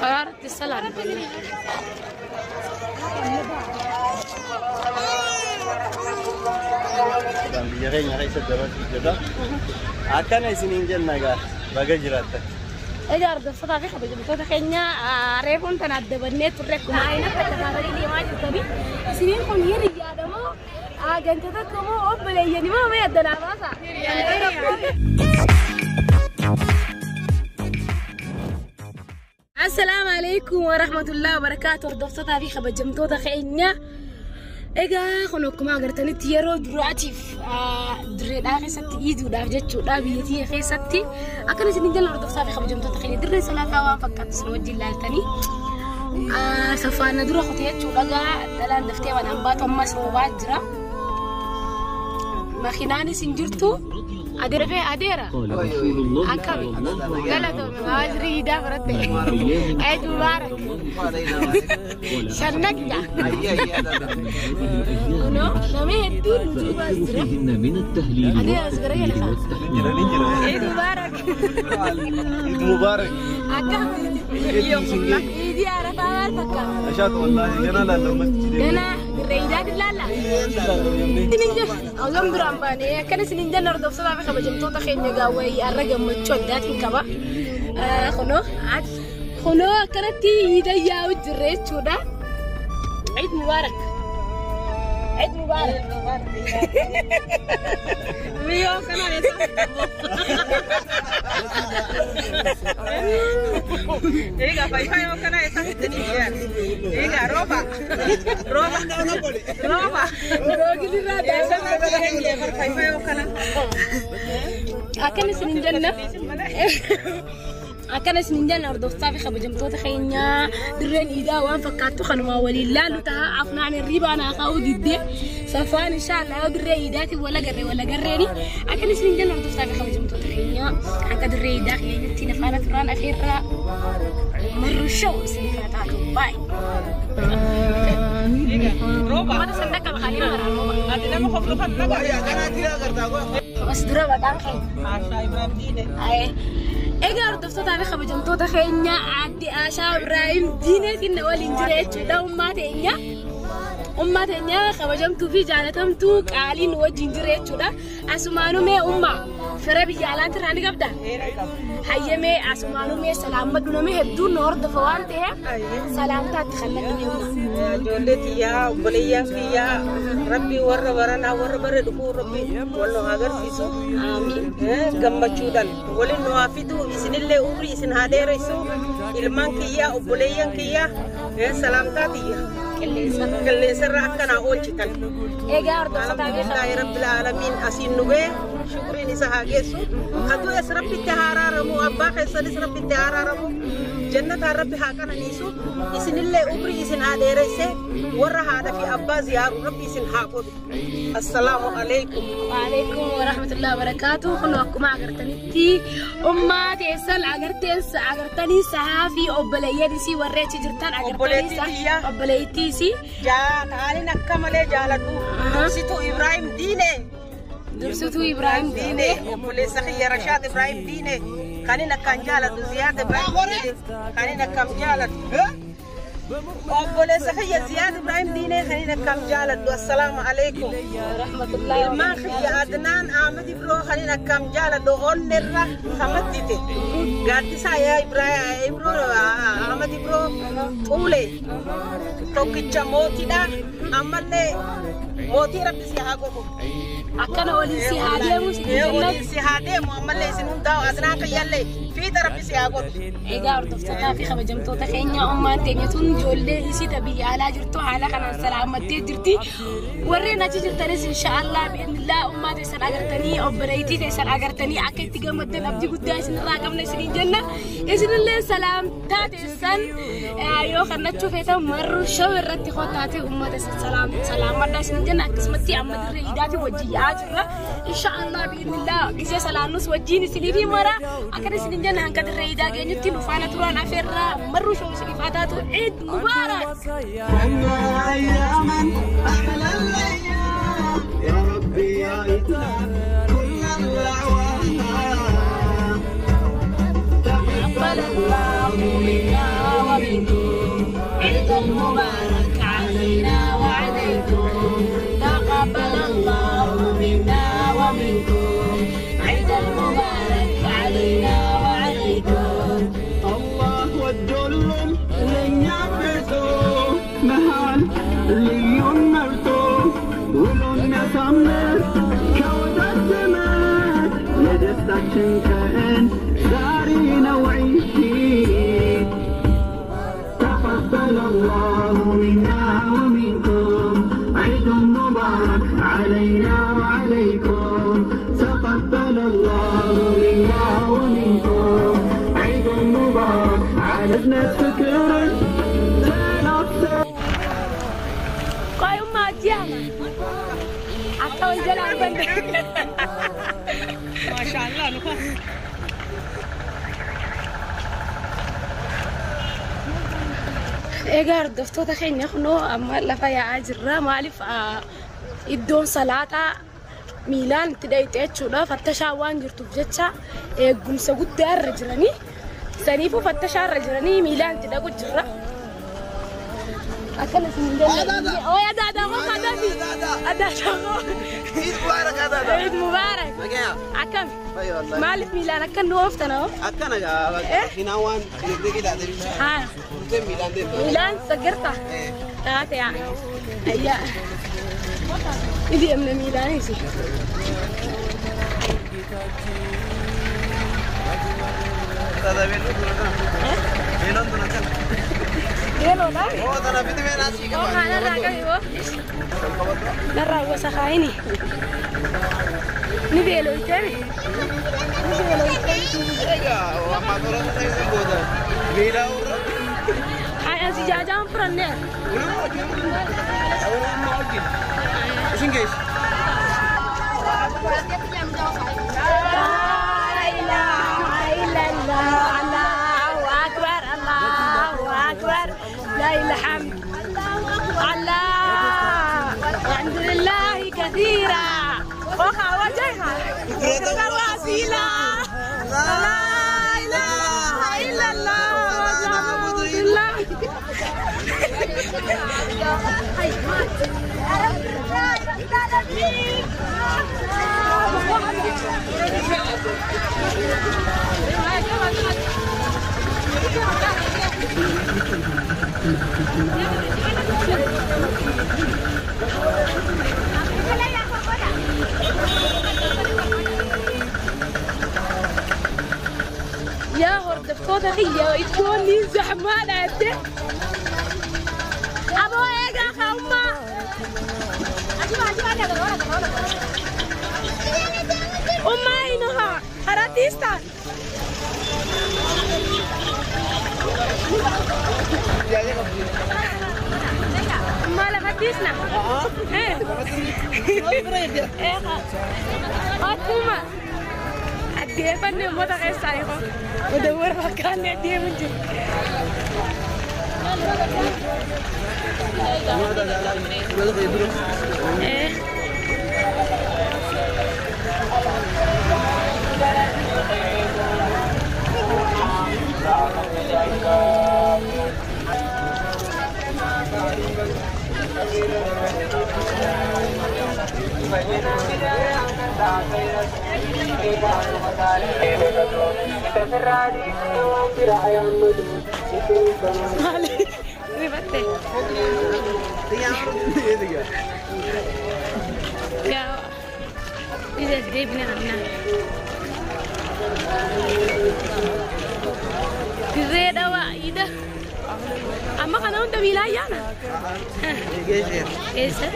Karaa irratti salaan. Biyya keenya keessa dabarsu jirra. Akkana isiniin jenna egaa baga jiraattan. Egaa hordoftoota fi kabajamtoota keenya, reefuun tana adda bannee turre akkuma ayina fakkaatatanii deemaa jirtanii. Isiniin kun hiriyyaadha moo ganta tokko moo obboleeyyani moo mee adda naa baasa? Assalaamu alaikum wa rahmatullahi wa barakaatu, hordoftootaa fi kabajamtoota keenya. Egaa kun akkuma agartanitti yeroo duraatiif dirreedhaa keessatti iiduudhaaf jechuudha biyya tiyya keessatti akkana isin jala. Hordoftaa fi kabajamtoota keenya, dirree salaataa waan fakkaatu isin wajjin laaltanii. Safaana dura kutee jechuudha, gaa dhalaan daftee manaan baatu, ammas roobaa jira. Makiinaanis hin jirtu. Adeera fee adeera. Akkami? Galatoome waajjirri iidaa fudhatte. Eid Mubarak. Shannagja. Kunoo namni hedduun nu duubaas jira. Adeera as gara gala. Eid Mubarak. Eid Mubarak. Akkam? Iidii Arafaa maal fakkaata? Ashaatu wallaahi gana laalla ummatti. Gana dirree iidaa dillaalla. Osoo biraan baane akkana isiniin jenna. Hordoftootaa fi kabajamtoota keenya, gaawwee har'a gammachuu addaatiin qaba. Kunoo kunoo akkanatti iida yaa'u jirra jechuudha. Eid Mubarak. Eid Mubarak. Miyoo kana eessa? Egaa fayyifaa yoo kana eessa fidanii jiran? Egaa rooba. Rooba. Rooba. Roogilirraa Eessa fayyifaa yoo kana? Akkana isiniin jenna. Akkana isiniin jenna, hordoftoota fi kabajamtoota keenya, dirreen iidaa waan fakkaattu kanumaa waliin laallu ta'a. Afnaan hirribaa naa ka'uu diddee safaan inshaallah yoo dirree iidaatiin wal agarree wal agarreeni. Akkana isiniin jenna, hordoftoota fi kabajamtoota keenya, hanga dirree iidaa keenyatti nafaana turaan afeerraa marru show isiniif haa taatu. Baay'ee. Rooba. Uummata sandaqa maqaalee maraa rooba. Ati nama koflu kan nagaa. As dura maqaan keenya. Ashaa Ibrahim Diine. Egaa hordoftootaa fi kabajamtoota keenya, aadde Ashaa Ibrahim Diineetiin na waliin jira jechuudha ummaa teenya. Ummaa teenya kabajamtuu fi jaalatamtuu qaaliin nu wajjin jira jechuudha. Asumaanuu mee ummaa fira biyya alaatti irraa ni qabda? Hayyamee asumaanuu mee salaammadhu, namni hedduun nu hordofa waan ta'eef salaamtaatti kan nadhu ummaa. Ijoollee tiyyaa, obboleeyyan kiyyaa, rabbi warra baranaa warra bara dhufuu rabbi wal nu haa agarsiisu. Amiin. Gammachuudhaan waliin nu haa fidu, isinillee umrii isin haa dheeressu. Ilmaan kiyyaa, obboleeyyan kiyyaa, salaamtaa tiyya. Qilleensarra. Qilleensarra akkanaa oolchitan. Egaa hordoftootaa fi Alhamdulillahi rabbil aalamiin, asiin nu ga'e shukriin isa haa geessu. Kadu'es rabbitti haa araaramu, abbaa keessanis rabbitti haa araaramu. Jannataan rabbi haa qananiisu. Isinillee umrii isin haa dheeresse, warra haadha fi abbaa ziyaaru rabbi isin haa godhu. Assalaamu alaikum. Waalaikum warahmatullahi wabarakatuh. Kun akkuma agartanitti ummaa teessan agarteen agartanii sahaa fi obboleeyyan isii warri achi jirtan agartanii Obboleettii tiyya. Obboleettii isii. Jaalin akka malee jaaladhu. Dursituu Ibrahim Diine. Dursituu Ibrahim Diine. Obboleessa kiyya Rashaad Ibrahim Diine. Kanin akkaan jaaladhu Ziyaad Ibrahim Diine. Kanin akkam jaaladhu. Obboleessa kiyya Ziyaad Ibrahim Diine kanin akkam jaaladhu. Assalaamu alaikum. Warahmatullahi. Ilmaan kiyya Adnaan Ahmed Ibroo kanin akkam jaaladhu onnerra kamaddite. Gaaddisaa yaa Ibrahim Ibroo Ahmed Ibroo Xuule tokkicha mootiidha. Ammallee mootii rabbi si haa godhu. Akkana waliin si haa deemu si Ee, waliin si haa deemu, ammallee isin hundaa'u Adnaan kiyyallee fiixa rabbi si haa godhu. Egaa hordoftootaa fi kabajamtoota keenya, ummaan teenya tun ijoollee isii ta biyya alaa jirtu haala kanaan salaamattee jirti. Warreen achi jirtanis inshaallah bi'inillah ummaa teessan agartanii obboleettii teessan agartanii akka itti gammaddan abdii guddaa isinirraa qabna isiniin jenna. Isinillee salaamtaa teessan yoo kannachuu feetan marru show irratti kottaate ummaa teessan salaamadha isiniin jenna. Akkasumatti amma dirree iidaatii wajjin yaa'aa jirra. Inshaallah bi'inillah gisee salaannus wajjin isiniif mara akkana isiniin jenna. Hanga dirree iidaa geenyutti nu faana turaan afeerraa marru show isiniif haa taatu. Eid Mubaarak. أياما أحلى الأيام يا ربي يا كل الأعوام. تقبل الله. الله منا ومنكم عيد مبارك علينا وعليكم تقبل الله منا ومنكم عيد مبارك علينا وعليكم الله ወዶልን ለእኛ መርጦ መሃል ልዩን መርጦ ውሎን ያሳምር ከወዳጅ ዘመድ የደስታችን ቀን ዛሬ ነው ዒድ። تقبل الله منا ومنكم عيد مبارك علينا وعليكم تقبل الله منا ومنكم عيد مبارك على ابنة فكر تنفس Qoy ummaa ji'ama. Akka wal jalaan banne. Maashaallah nuka. Egaa hordoftoota keenya kunoo amma lafa yaa'aa jirra. Maaliif iddoon salaataa miilaan itti dhayxe jechuudha. Fattashaa waan jirtuuf jecha eegumsa guddaa irra jiranii. Saniifuu fattashaa irra jiranii miilaan itti dhaqu jirra. Akkana isin hin dandeenye. Ooy adaadaa koo adaafi. Adaadaa koo. Eid Mubarak Adada. Eid Mubarak. Akkam. Maaliif miilaan akkan nu ooftan hoo? Akkana makiinaa waan elektiriikii taate bicha. Haa. Turtee miilaan deemtu. Miilaan saggarta. Taate yaa. Ayyaa. Ni deemna miilaanis. Adada beeloo tuna kana. Beeloon tuna kana. Yeroodha. Oo tana fiti meenaa sii Oo qaba. kanarraa qabi hoo. Narraa gosa kaayini. Ni beelooyteemi. Ni beelooyteemi. Egaa amma tola sana isa booda miilaa irra. Ay asi jaajaan furannee. Amma wajjin. Isin geessu. لا إله إلا الله الله أكبر الله أكبر لا إله الحمد الله الحمد لله كثيرا وخا وجهها وسيلة لا إله إلا الله الحمد لله. Yaa hordoftoota kiyya iddoon ni zaxmaadha jette. Aboo eegaa kaa'ummaa. Ummaa inoha karatista. Ummaa lafattisna. Akkuma addeeffanne uummata keessaa yoo odawwar fakkaanne deemu jiru. Maali? Rifatte. Yaa ija deebine qabna. Dirree dhawaa ida. Amma kana hunda miilaa ayyaana. Eessa?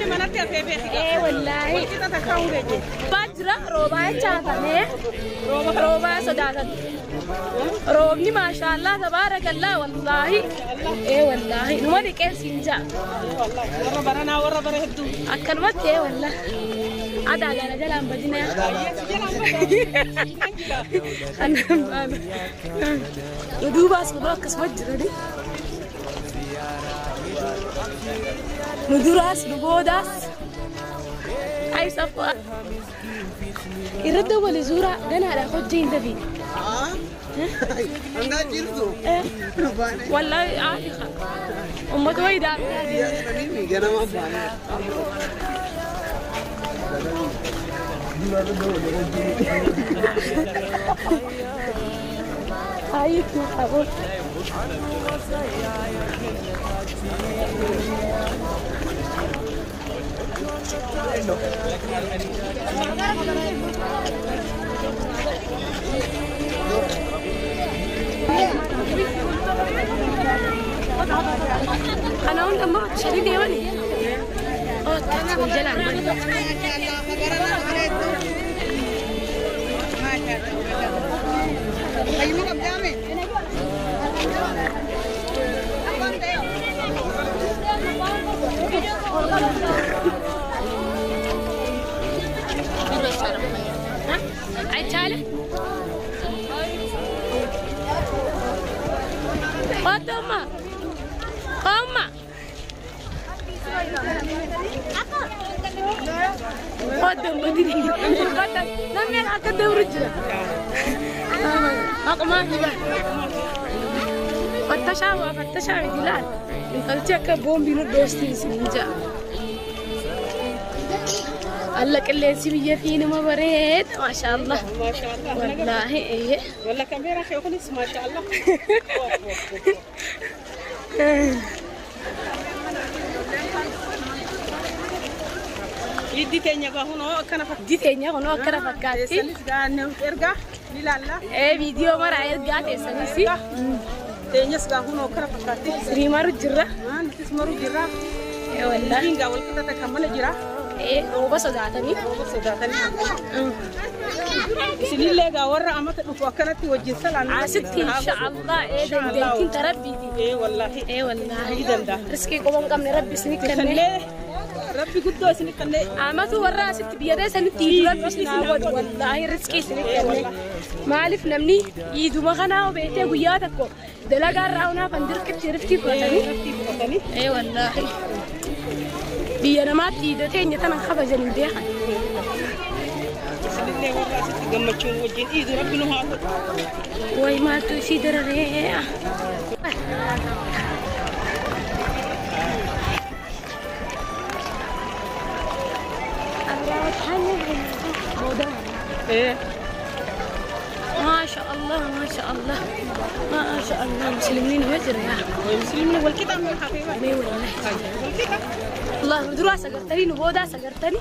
Manatti hafee beeki. Ee wallaahi. Walqixa takka hin beeku. Jira roobaa jechaatamee roobaa sodaatan. Roobni maashaallah tabaarakallah wallaahi. Ee wallaahi numa dhiqeessiin jaa. Warra baranaa warra bara hedduu. Akkanumatti ee wallaahi. Adaa gaana jalaan badina. Kanaan baana. Duubaas kunoo akkasuma jirani. Nu duraas nu boodaas. Ay safaa. Irra wali suuraa ganaadha hojii hin dafi. Hangaa jirtu. Wallaahi aafiqa. Uummata wayii daabee. Ganama baanee. Ay, por favor. أنا أقول لما شديد يا ولي. فتشا دلال انت akka boombiin dhoostiin siin jaa alla qilleensi biyya fi nama bareeda maashaallah maashaallah wallaahi walla kameera kee kunis maashaallah Iddi teenya hunoo akkana fakkaatti. Iddi teenya hunoo akkana fakkaatti. Teessanis gaannee ergaa ni ilaalla. Viidiyoo mara ergaa teessanis. Teenyas gaa hunoo akkana fakkaatti. Sirii maru jirra. Nutis maru jirra. Wallaahi. Gaa wal qixxata kan mana jira. Rooba sodaatanii. Rooba sodaatanii. Isinillee gaa warra amata dhufu akkanatti wajjin salaan. Asitti inshaallah dandeettiin tarabbiiti. Wallaahi. Wallaahi. Ni danda'a. Riskii qofa hin qabne rabbi isinii kennee. Rabbi guddoo isin kennee. Amatu warra asitti biyya teessanitti rabbi isin haa godhu wallaahi riskii isin kennee. Maaliif namni iiduma kanaa beektee guyyaa tokko dalagaa irraa hunaaf an dirqitti riftii fudhatanii. Wallaahi. Biyya namaatti iida teenya tana kabajan hin beekan. Isinillee warra asitti gammachuun wajjin iidu rabbi nu haa godhu. Wayi maaltu isii dararee. ما شاء الله ما شاء الله ما شاء الله مسلمين وجر يا مسلمين والكتاب من حقيقة والله الله دراسة سقرتني وبودا سقرتني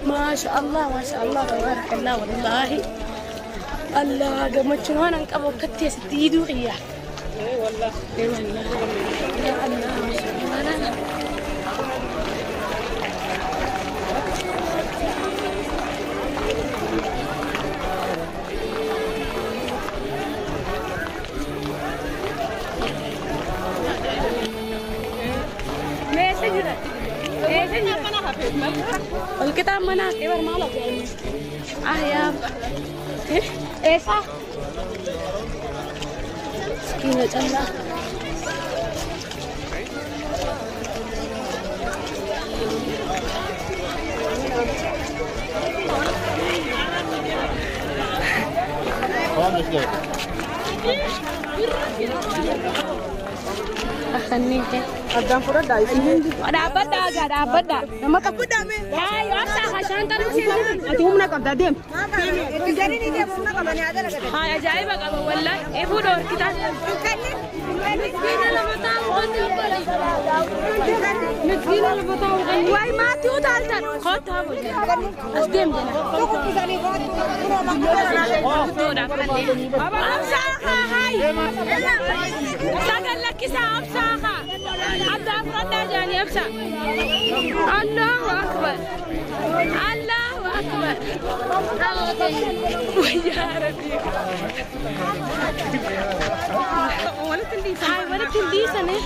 ما شاء الله ما شاء الله تبارك الله والله الله قمت شنو انا انقبض كتي ستيدو غيا اي والله اي والله يا الله ما شاء الله والكتاب منع كبر مالك يا ايه صح مسكينة الله أخنيك قدام فردا dhaabadha gaa dhaabadha nama qabudha hayi absa hashaan tan ati humna qabda deem hay ajaa'iba qaba wallahi ifuu dhoorkita miskiina lama taa'u miskiina lama taa'u waay maatii utaaltan kottaa bulte as deem jena absa hay sagal lakkisa absa haa adda fudhadhaa jaanii absa Allahu akbar Allahu akbar ya rabbi hay walitti hin dhiisane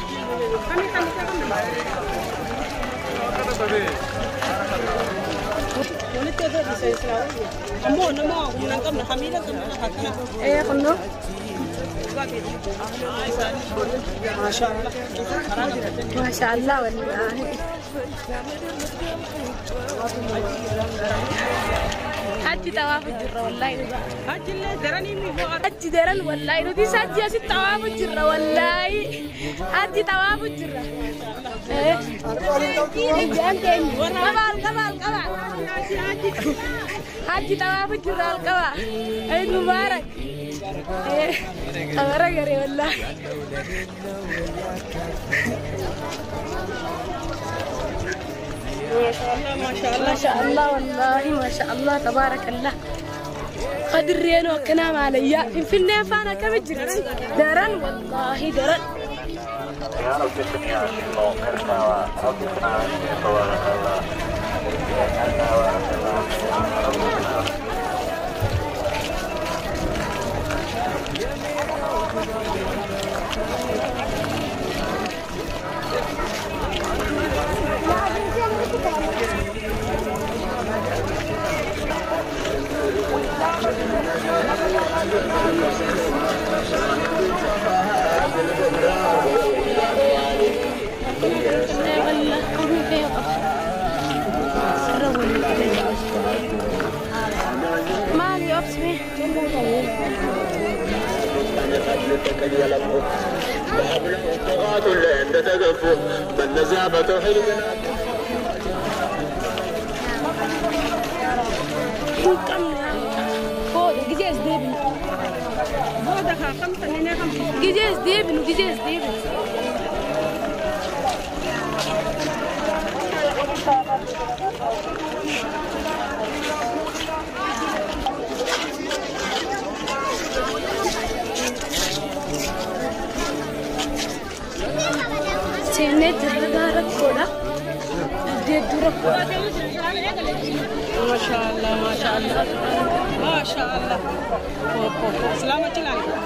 ammoo nama humna hin qabne hamiila qabna akkana kunno ما شاء الله والله. Hajji xawaafu jirra wallaahi dhugaa. Hajjillee daranii mi ho'a. Hajji daran wallaahi nuti hajji asitti xawaafu jirra wallaahi. Hajji xawaafu jirra. Ijaan keenya. Qaba alqaba alqaba. Hajji xawaafu jirra alqaba. Eid Mubarak. Qabara garee wallaahi. ما شاء الله ما شاء الله والله ما شاء الله تبارك الله. قدرين وكنام عليا في النافانا كم جرت درن والله درن. مالي أبسمي ما شاء الله ما شاء الله ما شاء الله. سلامة عليكم.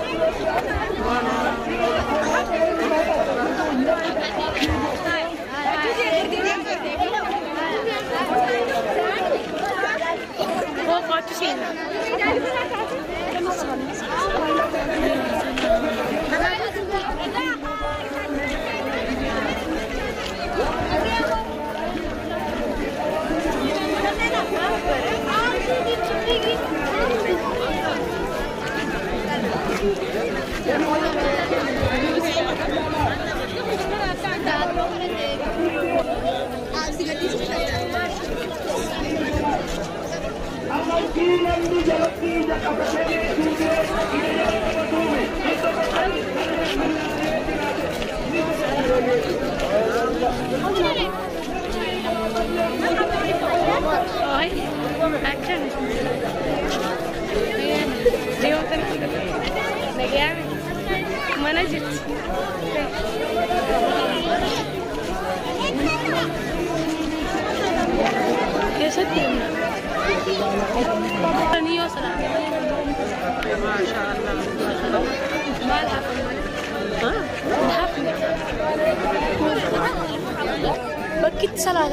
بكيت صلاة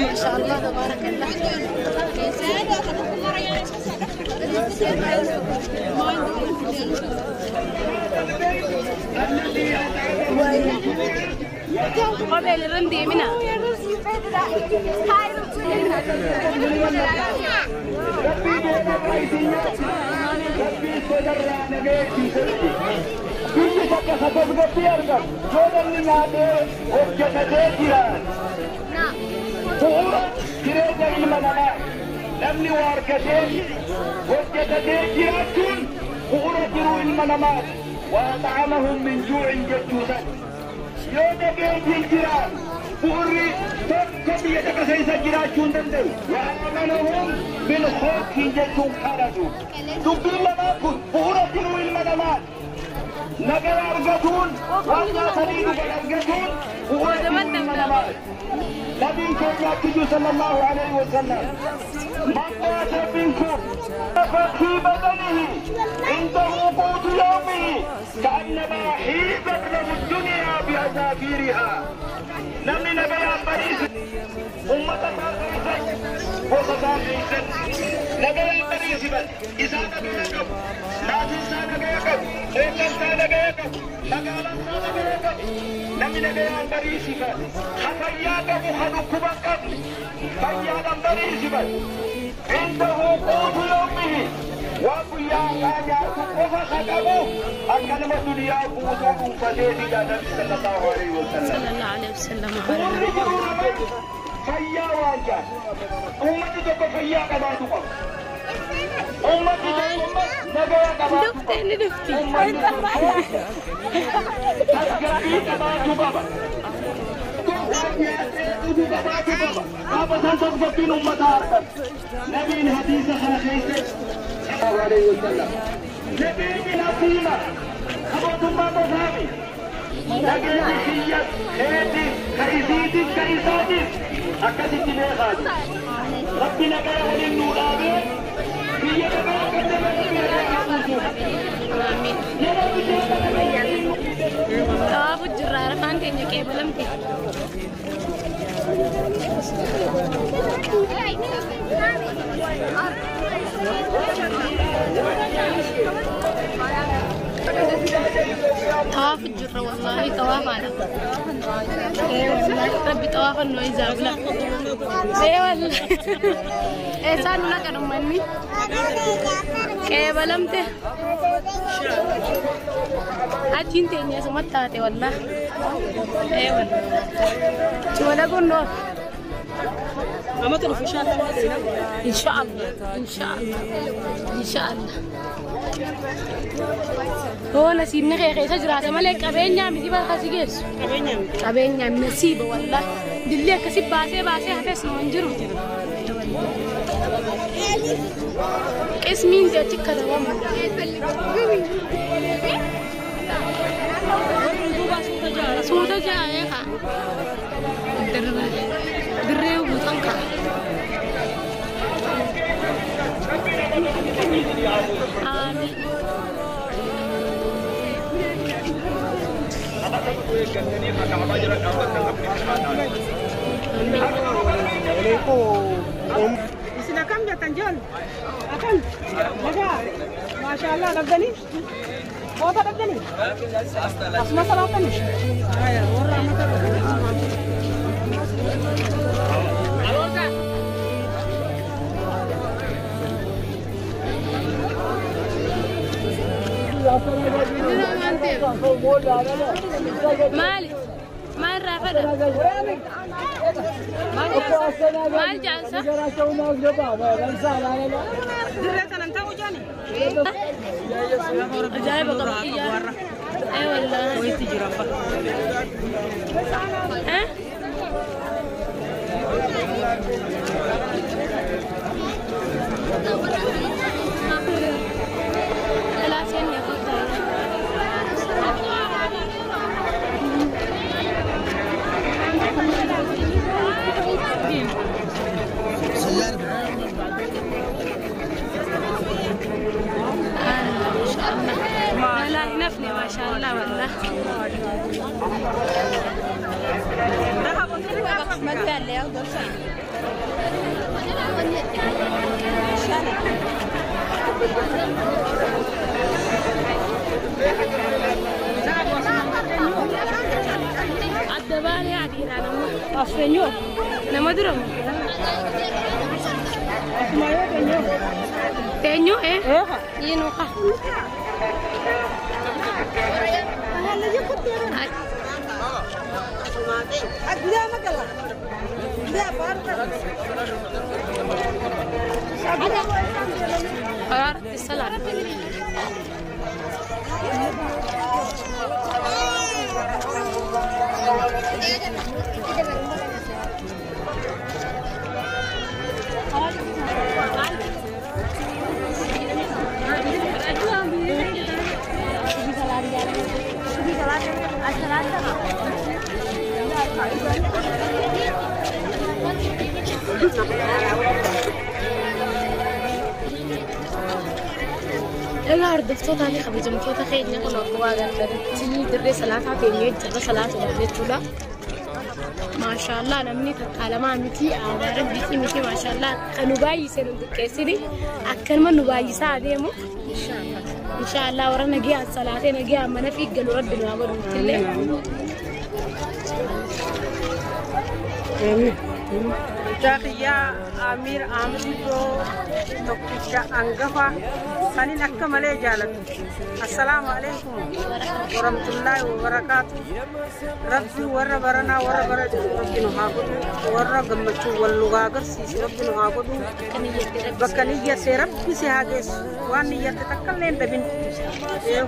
ما شاء الله تبارك الله. قبل الرندي منها وأطعمهم من جوع جدودا يودك الجيران بوري تكبي يدك سيسا جيران دندل وآمنهم من خوف جدهم خرجوا تبين لما كن بوري جرو المنامات نقل أرغتون وأنا سليم أرغتون بوري جرو المنامات نبي كي صلى الله عليه وسلم من مات منكم ففي بدنه عنده قوت يومه كأنما حيزت له الدنيا بأسافيرها. نمي نبي باريس أمة وصدام نبي باريس بس إذا نبي لكم لا تنسى نبي لكم إنسى نبي لكم نبي نبي باريس بس خفياك مخلوق بقبل فياك باريس بس عنده قوت يومه وقيا يا قفا خدمه أكلم الدنيا قوته فديه النبي صلى الله عليه وسلم صلى الله عليه وسلم. فيا واجا أمتي تك فيا كباتك أمتي تك نجوا كباتك دفتي نبي حديث خلقه عليه وسلم نبي من أصيلة خبرتم ما تفهمي نجد خيّت خيتي كإزيتي كإزاتي أكدت بيغادي ربنا كره للنور آبين طواف الجرارة فانت إنك قبلمتي طواف الجرة والله طواف أنا إيه والله ربي طواف إنه يزابلا إيه والله إيه سانو لك أنا مني قبلمتي أجين تاني سمعت والله إيه والله شو ولا قلنا إن شاء الله إن شاء الله إن شاء الله إن شاء الله هو نصيبنا غير غير شجرة ملك أبين يا مدي بقى خسيجس أبين يا نصيب والله دليل كسب باسه باسه هتس نونجرو اسمين جاتك كذا وما سودا جاء خا دريو بوتانكا آمين. كم جاتنجون؟ أكم؟ ما شاء الله لبني؟ بوتا لبني؟ أسمع صلاتني؟ مالي ما الرافدة مال جالسة أجايب طبيعية أي والله ها لا نفني ما شاء الله والله. الدبان يعني أنا نما درم تنيو إيه ينوخا قرار الصلاة. Egaa hordoftoota fi kabajamtoota keenya kun akkuma agartanitti dirree salaataa teenyee jirra salaata jechuudha. Maashaallah namni takkaalamaa miti aadaa rabbiitii miti maashaallah kan nu baay'isee nu xiqqeessini akkanuma nu baay'isaa adeemu. Inshaallah warra nagaa salaatee nagaa mana fi galu rabbi nu haa godhu illee. Mucaa kiyyaa Amiir Amiiroo tokkicha hangafa kanin akka malee jaalatu. Assalaamu alaikum warahmatullaahi wabarakaatu. Rabbi warra baranaa warra bara jiru rabbi nu haa godhu. Warra gammachuu wal nu haa agarsiisu rabbi nu haa godhu. Bakka niyyatte rabbi si haa geessu. Waan niyyatte takka illee hin dhabin.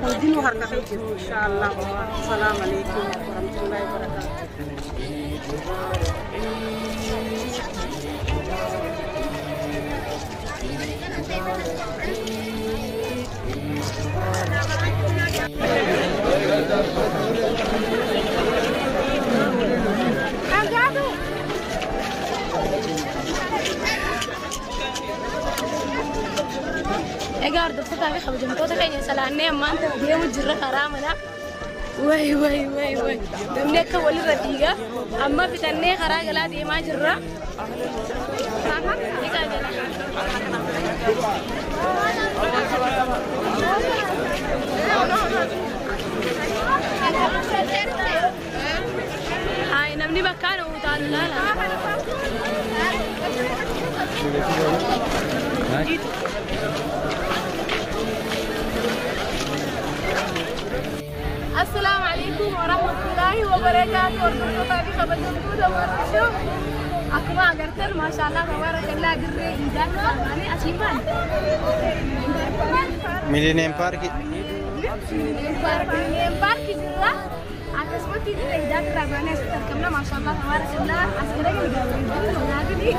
Hundinuu harka kee jiru inshaallah. Assalaamu alaikum warahmatullaahi wabarakaatu. Egaa hordoftootaa fi kabajamtoota keenya salaannee ammaan tana deemu jirra karaa manaa. Wayi wayi wayi wayi namni akka walirra fiiga amma fixannee karaa galaa deemaa jirra. Egaa jala. Hayi namni bakkaan utaalu laala. Assalaamu alaikum warahmatullaahi wabarakaatu. Hordoftootaa fi kabajamtoota warra akkuma agartan maashaallah tabaarakallaa dirree iidaa ta'anii asii maal? Millennium Park. Millennium Park jirra. Akkasumatti dirree iidaa irraa baanee asitti argamna maashaallah tabaarakallaa as gara galii.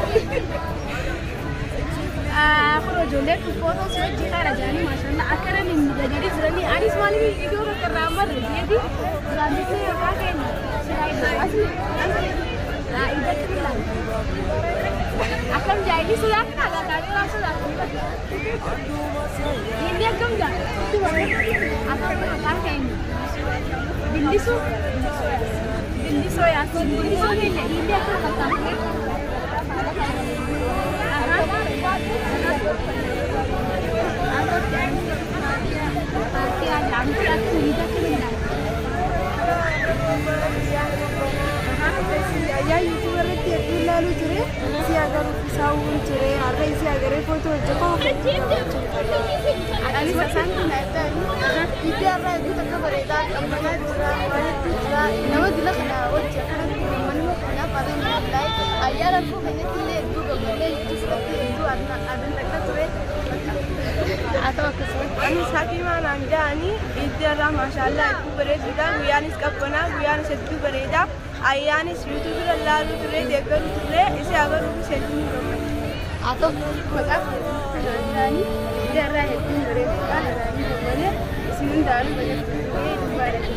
Kun ijoolleen footoo si wajjin kana jiranii maashaallah akkana miidhaganii jiranii anis maaliif iddoo bakka irraa marre jeeti jiraannisi yookaan keenya akkam jaayini sodaatti nagaa kaameeraa sodaatti inni akkam jaa akkam maqaan keenya billisuu billisoo yaasi billisoo keenya inni akkam fakkaatee Ayyaa yuutuuba irratti hedduu ilaaluu ture. Si agaruuf saawwuun ture. Har'a si agaree footoo hojjetaa. Anis isaan kun iddoo har'a hedduu takka bareedaa qabbanaa jira. Walitti jira. Nama dila kana wajji akkanatti gammanuma kanaaf alhamdulillah. Ayyaana koo keenyatti illee hedduu gammadee yuutuuba irratti hedduu adan takka ture. Haa ta'u akkasumatti. Anis hakiimaa naan ja'anii iddoo irraa maashaallah hedduu bareeduudha. Guyyaanis qabbanaa guyyaanis hedduu bareedaa. Ayyaanis yuutuuba irra ilaaluu ture deeggaruu ture isii agaruufis hedduu nu gammada. Haa ta'u. Maqaa isaanii iddoo irraa hedduu bareeduudha. Kanaanii gammadee isin hundaanuu bareedu.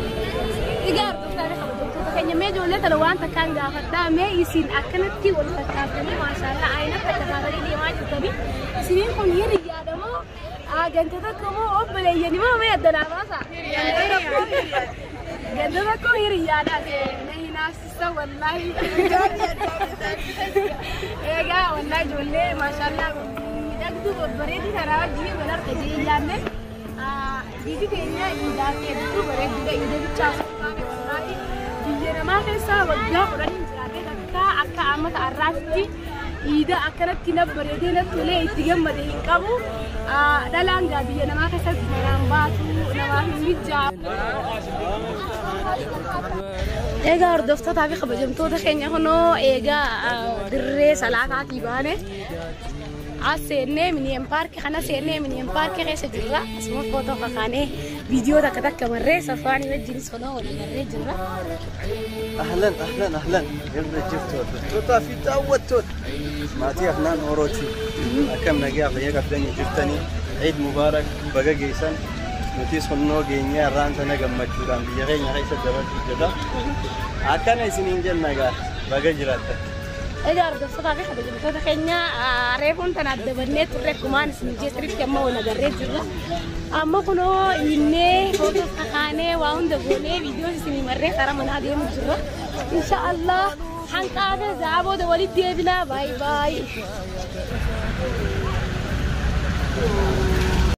Egaa hordoftoota kabajamtoota keenya mee ijoollee tana waan takkaan gaafadhaa mee isin akkanatti wal fakkaattanii maashaallah ayina takka taatanii deemaa jirtanii isiniin kun hiriyyaadha moo ganta tokko moo obboleeyyanii moo mee adda naa baasa? Ganta tokko hiriyyaadha. Na hinaafsisa wallaahi. Egaa wallaahi ijoollee maashaallah miidhagduu babbareedu karaa wajjin wal harka jee yaadne. Biyyi keenya iidaa fi hedduu bareeddudha. Iida bichaa wallaahi biyya namaa keessaa waggaa 10 jiraatee takka akka amma har'aatti iida akkanatti na bareedee na tolee itti gammade hin qabu. Dhalaan gaa biyya namaa keessatti manaan baatu namaaf hin mijaa'u. Egaa hordoftootaa fi kabajamtoota keenya kunoo egaa dirree salaataatii baane. As seennee Millennium Park kana seennee Millennium Park keessa jirra. Asuma footoo kakaanee viidiyoo takka takka marree safaanii wajjinis kunoo wal agarree jirra. Ahlan ahlan ahlan irra jirtu hordoftootaa fi daawwattoota maatii Afnaan Orooti akkam nagaa fayyaa qabdanii jirtanii Eid Mubaarak baga geessan nutis hunnoo geenyaa irraan sana gammachuudhaan biyya keenya keessa dabarsuu jirra. Akkana isiniin jenna egaa baga jiraattan. Egaa hordoftootaa fi kabajamtoota keenya reefuun tana adda bannee turre akkumaan isin jeesiritti amma wal agarree jirra. Amma kunoo innee footoo kakaanee waa hunda goonee viidiyoo isinii marree karaa manaa deemu jirra. Inshaallah hanqaafee za'a booda walitti deebinaa baay'ee baay'ee.